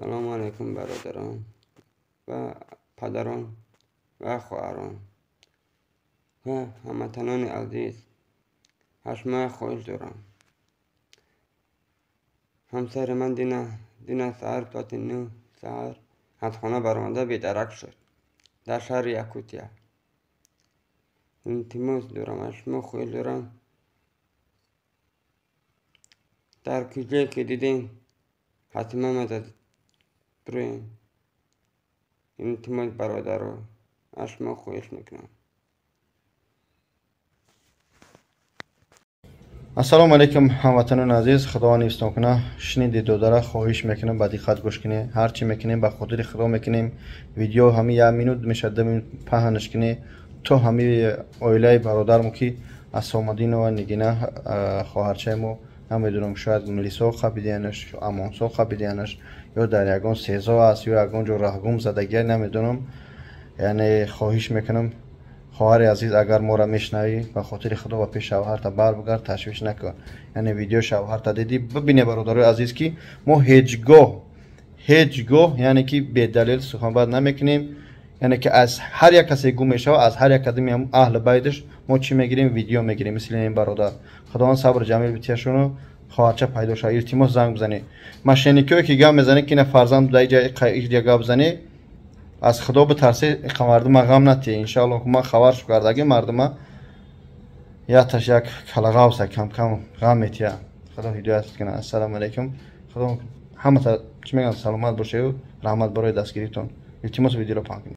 Салому алайкум, бародарон ва падарон ва хоҳарон ва ҳамватанони азиз. Аз шумо хоҳиш дорам. Ҳамсари ман дина саҳар соати 9 саҳар аз хона баромада бедарак шуд дар шаҳри Якутия. Илтимос дорам, аз шумо хоҳиш дорам, дар куҷое ки дидем, ҳатман мадад бироем. Илтимос, бародаро, аз шумо хоҳиш мекунам. Ассалому алайкум, ҳамватанони азиз. Худованд ҳифзтон кунад. Шуниди, додара, хоҳиш мекунам, ба диққат гӯш кунед. Ҳар чӣ мекунем, ба хотири Худо мекунем. Видео ҳами як минут мешавад, 2 минут паҳнаш кунед, то ҳами оилаи бародармо, ки Асомадинова Нигина, хоҳарчаи мо, намедонам, шояд милисо қабидиянаш, амонсо қабидиянаш, ё дар ягон сезо аст, ё ягон ҷо раҳгум задагия, намедонам. Яъне хоҳиш мекунам, хоҳари азиз, агар моро мешунавӣ, ба хотири Худо ба пеш шавҳарта барбигард, ташвиш накун. Яъне видео шавҳарта дидӣ, бибине, бародарои азиз, ки мо ҳеҷ гоҳ, яъне ки бедалел суханбат намекунем. Яъне ки аз ҳар як касе гум мешавад, аз ҳар як кадами аҳли байдаш мо чӣ мегирем? Видео мегирем. Мисли ин бародар, Худованд сабр ҷамил битияшону хоҳарча пайдо шавад. Илтимос, занг бизанед. Мошенникое ки гап мезанед, ки ина фарзанд иҷа гап бизанед, аз Худо битарсе, иқа мардума ғам натие. Иншоалло, ман хабар шукардаги мардума якташ як калағавса камкам ғам метия. Худо ҳидоят кунад. Ассалому алайкум. Худо ҳамата, чӣ мегӯям, саломат бошею раҳмат барои дастгиритон. Илтимос, видеоро паҳн кунед.